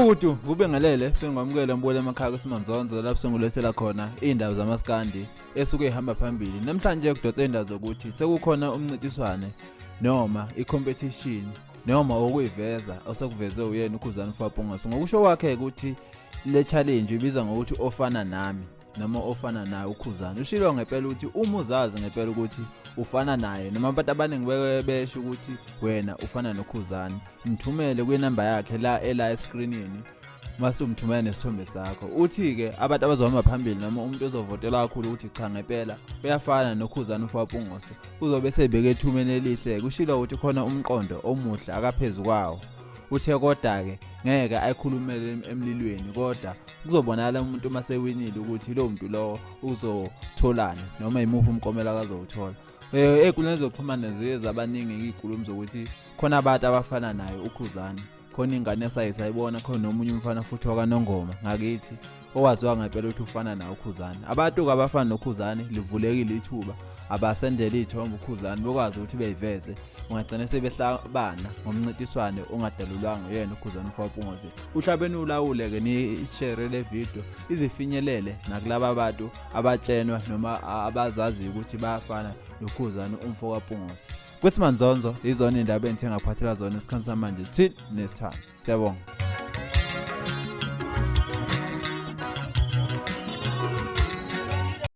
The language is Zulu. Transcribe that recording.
Mgudu kubingelele sengwamukela mbukela emakhaya kusimanzonzo lapho sengulethela khona iy'ndaba zamaskandi esuke ihamba phambili. Namhlanje kudonsa iy'ndaba zokuthi sekukhona umncintiswane noma i-competition noma okuyiveza osekuvezwe uyena uKhuzani Mfwabhungose. Ngokusho kwakhe ukuthi le challenge ibiza ngokuthi ofana nami noma ofana naye uKhuzani. Ushilo ngempela ukuthi uma uzazi ngempela ukuthi ufana naye noma abantu abaningi besho ukuthi wena ufana noKhuzani, mthumele kwinamba yakhe la ela escreenini mase umthumela nesithombe sakho. Uthi-ke abantu abazohamba phambili noma umuntu ozovotela kakhulu ukuthi cha ngempela uyafana noKhuzani uMfowapungose uzobe esebeke ethumeni elihle. Kushilo ukuthi khona umqondo omuhle akaphezu kwawo. Uthe kodwa-ke ngeke ayikhulumele emlilweni kodwa kuzobonakala umuntu uma sewinile ukuthi lowo muntu lowo uzotholani noma yimuphi umklomelo akazowuthola. Ey'nkundleni zokuxhumana ziye zabaningi iy'nkulumo zokuthi khona abantu abafana naye uKhuzani, khona ingane esaye sayibona, khona nomunye umfana futhi wakaNongoma ngakithi owaziwa ngempela ukuthi ufana naye uKhuzani. Abantu-ke abafana noKhuzani livulekile ithuba, abasendele iy'thombe uKhuzani bekwazi ukuthi beyiveze, ungagcina sebehlabana ngomncintiswane ongadalulwanga uyena uKhuzani uMfowapungose. Uhlabeni ulawule-ke nishere le video izifinyelele nakulaba bantu abatshenwa noma abazaziyo ukuthi bayafana noKhuzani umfokaPungose. Kwesimanzonzo izona iy'ndaba engithe ngaphathela zona esikhathini samanje. Till next time. Siyabonga.